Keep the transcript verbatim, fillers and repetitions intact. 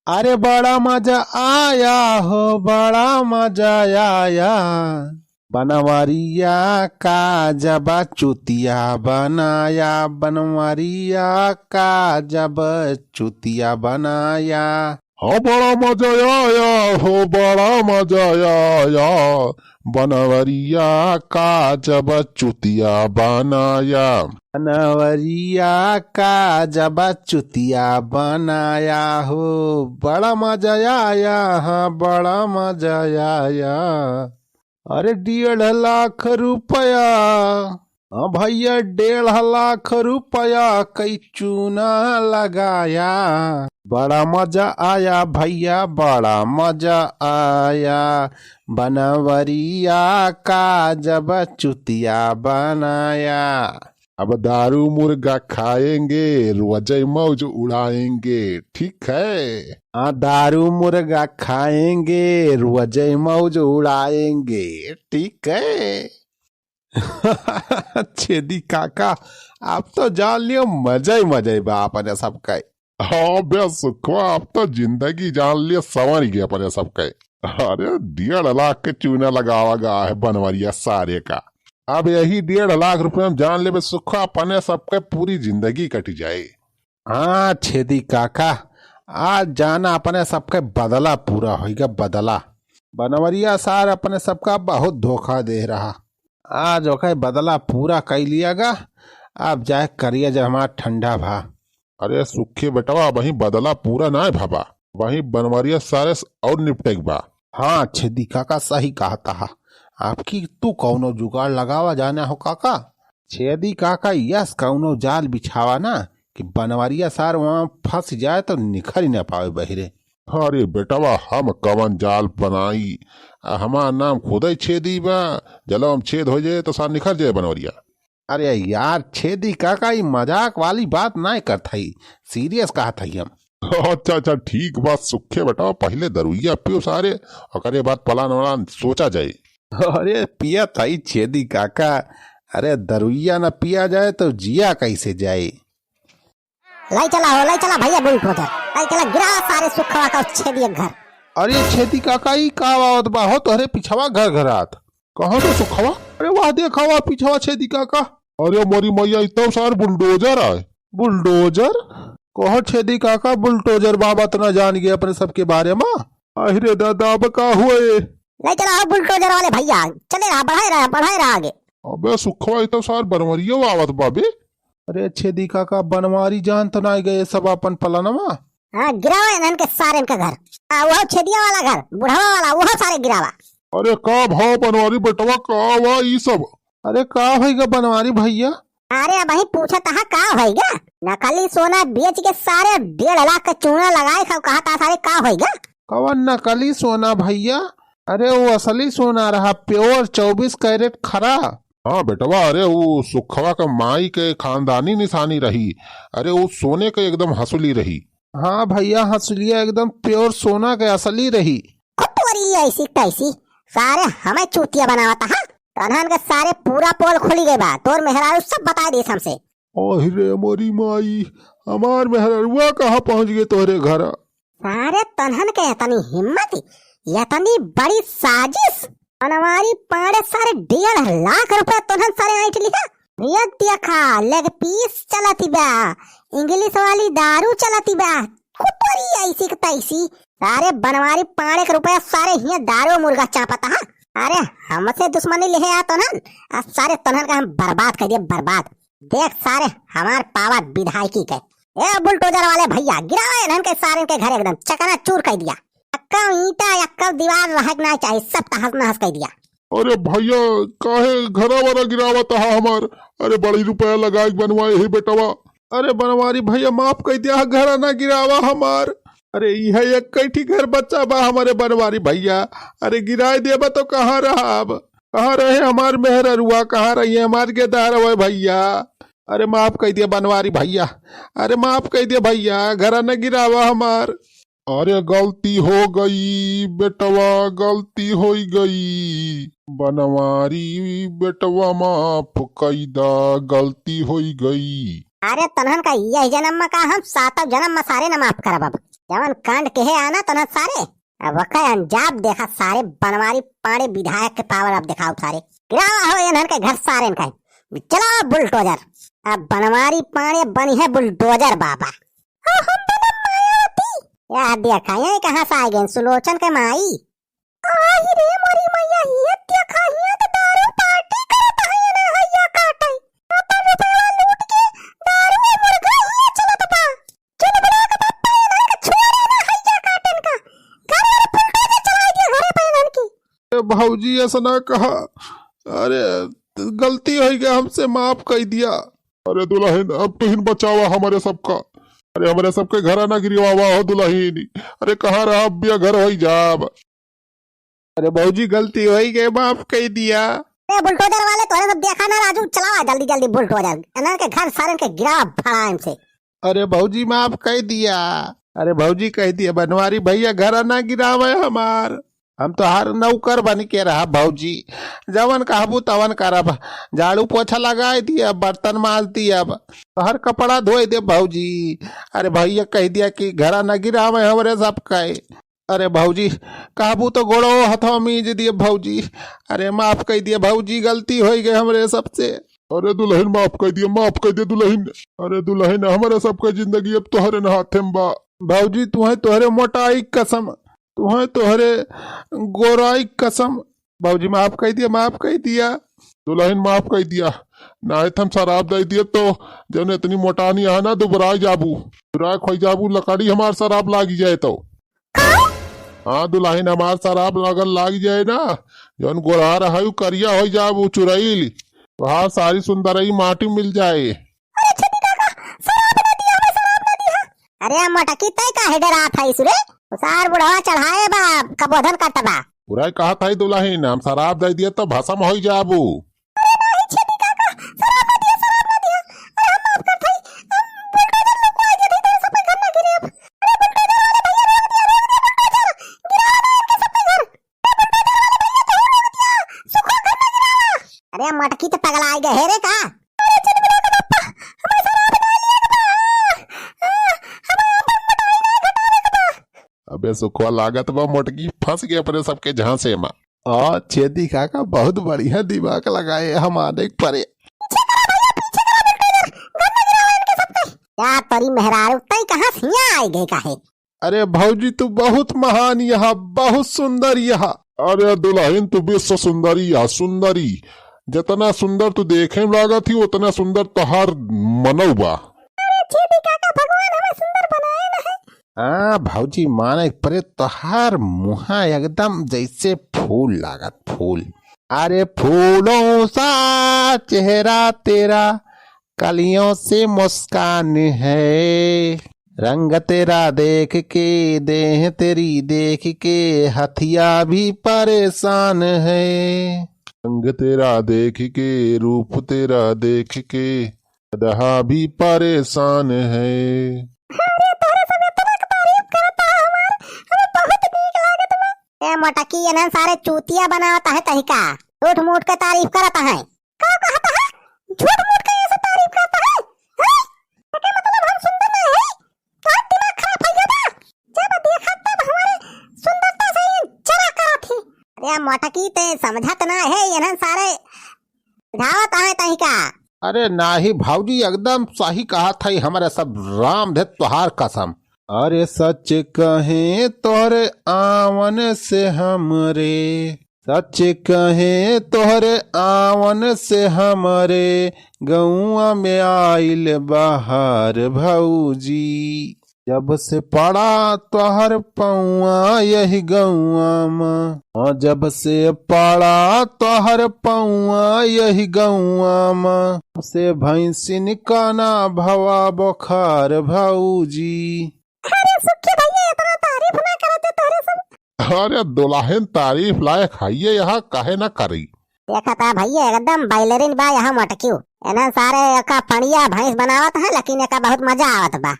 अरे बड़ा मजा आया हो, बड़ा मजा आया। बनवरिया का जब चुतिया बनाया, बनवरिया का जब चुतिया बनाया। हाँ, बड़ा मजा आया हो, बड़ा मजा आया। बनवरिया का जब चुतिया बनाया। बनवरिया का जब चुतिया बनाया हो, बड़ा मजा आया, हाँ, बड़ा मजा आया। अरे डेढ़ लाख रुपया, हाँ भैया, डेढ़ लाख रुपया कई चूना लगाया। बड़ा मजा आया भैया, बड़ा मजा आया, बनवरिया का जब चुतिया बनाया। अब दारू मुर्गा खाएंगे, रोजे मौज उड़ाएंगे, ठीक है? हाँ, दारू मुर्गा खाएंगे, रोजे मौज उड़ाएंगे, ठीक है? छेदी काका, आप तो जान लियो, मजा ही मजा ही बा अपने सबका। हाँ बे सुखवा, आप तो जिंदगी जान लियो, संवर गए अपने सबका। अरे डेढ़ लाख के चूना लगावा गा है बनवरिया सारे का। अब यही डेढ़ लाख रुपया में जान लेबे सुखवा, अपने सबके पूरी जिंदगी कट जाए। हाँ छेदी काका, आज जाना अपने सबके बदला पूरा होइगा, बदला। बनवरिया सार अपने सबका बहुत धोखा दे रहा, आज ओके बदला पूरा कई लिया गा। अब जाए करिया जब हमार ठंडा भा। अरे सुखे बेटवा, वही बदला पूरा ना भवा, वही बनवरिया सारे से और निपटे के बा। हाँ छेदी काका, सही कहा तहा। आपकी तू कौनो जुगाड़ लगावा जाना हो काका। छेदी काका, यस कौनो जाल बिछावा ना कि बनवरिया सार वहाँ फंस जाए तो निखर ही ना पावे बहिरे। अरे बेटवा, हम कवन जाल बनाई? आ, हमार नाम खुदे छेदी बा। जलवा में छेद हो जाए तो सार निखर जाए बनवरिया। अरे यार छेदी काका, ई मजाक वाली बात नाय करत हई, serious कहत हई हम। अच्छा अच्छा, ठीक बा सुखे बेटवा, पहिले दरुइया पियो सारे, ओकरे बाद plan वलान सोचा जाए। अरे पियत हई छेदी काका, अरे दरुइया न पिया जाए तो जिया कैसे जाए? लाई चला हो, लाई चला भैया बुलडोजर, लाई चला गिरा सारे सुखवा का छेदी के घर। अरे छेदी काका, ई का आवत बा हो तोहरे पिछवा घर घरात? कहाँ बा सुखवा? अरे वाह, देखा वाह पिछवा छेदी काका। अरे मोरी मैया, ई तो सार बुलडोजर आए। बुलडोजर? कहो छेदी काका, बुलडोजर बाबा तो ना जान गए अपने सबके बारे में। अरे दादा, अब का हुए? लाई चला हो बुलडोजर वाले भैया, चले रहा, बढ़ाए रहा, बढ़ाए रहा आगे। अबे सुखवा, ई तो सार बनवरियो आवत बा बे। अरे छेदी काका, बनवारी जान तो ना गए सब अपन पलनवा? हाँ, गिरावा इन्हन के सारे इनका घर। आ, वो छेदिया वाला घर, बुढ़वा वाला, वो सारे गिरावा। अरे का भाव बनवारी बेटवा, का बा ई सब? अरे का होइगा बनवारी भैया? अरे अबही पूछत हा का होइगा? नकली सोना बेच के सारे डेढ़ लाख का चूना लगाए सब कहत हा सारे, का होइगा? कवन नकली सोना भैया? अरे वो असली सोना रहा, pure चउबीस कैरेट खरा। हाँ बेटवा, अरे वो सुखवा के माई के खानदानी निशानी रही। अरे वो सोने के एकदम हंसुली रही। हाँ भैया, हंसुलिया एकदम pure सोना के असली रही। खुटवरी ऐसी तैसी, सारे हमें चूतिया बनावत हा। तनहन के सारे पूरा पोल खुली गए बा, तोर मेहरारू सब बताए दीस हमसे। ओहि रे मोरी माई, हमार मेहररुआ कहाँ पहुँच गए तोहरे घर? सारे तनहन के इतनी हिम्मत, इतनी बड़ी साजिश। बनवारी पाड़े सारे डेढ़ लाख रुपया तनहन सारे ऐंठ लिहा। भैया देखा, leg piece चलती बा, English वाली दारू चलती बा, कुतरी ऐसी के तैसी। सारे बनवारी पाड़े के रुपया सारे हियाँ दारू मुर्गा चापत हा। अरे हमसे दुश्मनी लेहे आ तनहन, आ सारे तनहन का हम बर्बाद कर दिए, बर्बाद। देख सारे हमार पावर विधायकी के। ए बुलडोजर वाले भैया, गिरावा इन्हन के सारे के घर एकदम चकनाचूर कर दिया। अक्का ईंटा, अक्का दीवार रह के ना चाही, सब तहस नहस कर दिया। अरे भैया, काहे घरा वरा गिरावत हा हमार? अरे बड़ी रुपया लगाए के बनवाए ही बेटवा। अरे बनवारी भैया, माफ कर दिया, घरा ना गिरावा हमार। अरे इहे एक कैठी घर बचा बा हमारे बनवारी भैया। अरे गिराए देबा तो कहाँ रहा अब? कहाँ रहे हमार मेहररुआ, कहाँ रही हमार गेदारवा भैया? अरे माफ कर दिया बनवारी भैया, अरे माफ कर दिया भैया, घरा न गिरावा हमार। अरे गलती हो गई बेटवा, गलती होई गई, बनवारी बेटवा माफ कई दा, गलती होई गई। अरे तनहन का यह जन्म में का, हम सातों जन्म में सारे न माफ करब अब। जवन कांड केहे आना तो ना सारे, अब वका अंजाम देखा सारे, बनवारी पांड़े विधायक के पावर अब देखाउ सारे। गिरावा हो एनहन के घर सारे इनका। चलावा बुलडोजर। अब बनवारी पांड़े बनी है बुलडोजर बाबा। ओ हम बनम मायावती। या देखा, ये कहाँ से आ गए सुलोचन के माई? आही रे मोरी मैया, ये देखा, ये तो दारू पार्टी करत है ना, हैया काटे। अपन रुपया लूट के दारू और मुर्गा हिया चलत बा। चल बड़ा के पप्पा, ये ना के छोड़े ना, हैया काटन का। घर वाले बुलडोजर चलाए दिया घरे पे इन्हन की। ए भौजी, ऐसा ना कहा। अरे, गलती होइ गया, हमसे माफ कइ दिया। अरे दुलहिन, अब तुहिन बचावा हमरे सबका। अरे, हमरे सबके घरा ना गिरवावा हो दुलहिन। अरे, कहाँ रहा अब बिया घर होइ जाब। अरे भौजी, गलती होइ गए, माफ कइ दिया। ए बुलडोजर वाले, तोहरे सब देखा ना राजू, चलावा जल्दी जल्दी बुलडोजर। इन्हन के घर सारन के गिरावा फड़ाइन से। अरे भौजी, माफ कइ दिया। अरे भौजी, कहि दिया, बनवारी भैया घरा ना गिरावे हमार। हम तोहार नौकर बनि के रहब भौजी, जवन कहबू तवन करब। झाड़ू पोछा लगाइ दियब, बर्तन माज दियब, तोहार कपड़ा धोइ देब भौजी। अरे भैया कहि दिया कि घरा न गिरावे हमरे सबके। अरे भौजी, कहबू तो गोड़ो हथवा मीज दियब भौजी। अरे माफ कइ दिया भौजी, गलती होइ गए हमरे सबसे। अरे दुलहिन माफ कइ दिया, माफ कइ दिया दुलहिन। अरे दुलहिन, हमरे सबके जिंदगी अब तोहरे न हाथे में बा। भौजी तुहे तोहरे मोटाई कसम, तुहे तोहरे गोराई कसम। भौजी माफ कइ दिया, माफ कइ दिया। दुलहिन माफ कइ दिया, नाहीं त हम सराप दइ दिया तो जौन इतनी मोटानी है ना, दुबराइ जाबू, दुबराइ खोइ जाबू, लकड़ी हमार सराप लागि जाए तो। हाँ दुलहिन, हमार सराप अगर लागि जाए ना, जौन गोरहर है उ करिया होइ जाबू, चुरइल, तोहार सारी सुंदरई माटी मिल जाए। अरे छेदी काका, सराप ना दिया, हमें सराप ना दिया। अरे मोटकी, तै काहे डेरात हइस रे? उ सार बुढ़वा चढ़ाए बा, कबोधन कटबा। बुराई कहत हई दुलहिन, हम सराप दइ दिया तो भसम होइ जाबू। अरे नाही छेदी काका, सराप ना दिया, सराप ना दिया। अरे हम माफ करत हई, हम बुलडोजर लुकवाइ दिया थी, तेरे सब पे घर ना गिरे अब। अरे बुलडोजर वाले भैया रोक दिया, रोक दिया बुलडोजर, गिरा दे इनके सब पे घर। अरे मोटकी तो पगलाइ गए है रे का? अबे सुखवा, लागत बा मोटकी फंस गए अपने सबके झांसे में। आ छेदी काका बहुत बढ़िया दिमाग लगाए हम आने के परे। या तोरी मेहरारू, तई कहाँ से हियाँ आइ गए काहे? अरे भौजी, तू बहुत महान यहाँ, बहुत सुंदर यहाँ। अरे दुलहिन, तू विश्व सुंदरी यहाँ, सुंदरी। जितना सुंदर तू देखे में लागत ही, उतना सुंदर तोहार मनऊ बा। अरे छेदी काका, भगवान हमें सुंदर बनाए न है। हाँ भौजी, माने परे तोहार मुहा एकदम जैसे फूल लागत, फूल। अरे फूलों सा चेहरा तेरा, कलियों से मुस्कान है। रंग तेरा देख के, देह तेरी देख के, हथिया भी परेशान है। रंग तेरा देख के, रूप तेरा देख के, गदहा भी परेशान है। अरे तोहरे सब इतना तारीफ करता है हमार, हमें बहुत नीक लागत बा। ए मोटकी, इन्हन सारे चूतिया बनावत है तहिका, झूठ मूठ के तारीफ करत है। का कहत है? झूठ मूठ के ये सब तारीफ करत है? हैं? एके मतलब हम सुंदर नहीं है? तोहार दिमाग खराब हो गया बा? जब देखा तब हमारे सुंदरता से ये जरा करत है। अरे मोटकी, ते समझत ना है, इन्हन सारे धावत आए तही का? अरे नाही भौजी, एकदम सही कहत है हमरे सब रामधे तोहार कसम। अरे सच कहे तोहरे आवन से हमरे, सच कहे तोहरे आवन से हमरे, गौआ में आइल बहार भौजी। जब से पड़ा तोहर पौआ यही गौआ मा, हाँ, जब से पड़ा तोहर पौआ यही गौआ मा, से भैंसिन का ना भवा बोखार भौजी। अरे सुखी भैया, इतना तारीफ ना करते तोहरे सब। अरे दुलहिन तारीफ लायक है ये, यहाँ काहे ना करी। देखा था भैया, एकदम बैलरिन बा यहाँ मोटकियो। इन्हन सारे एका पड़िया भैंस बनावत है, लेकिन एका बहुत मजा आवत बा।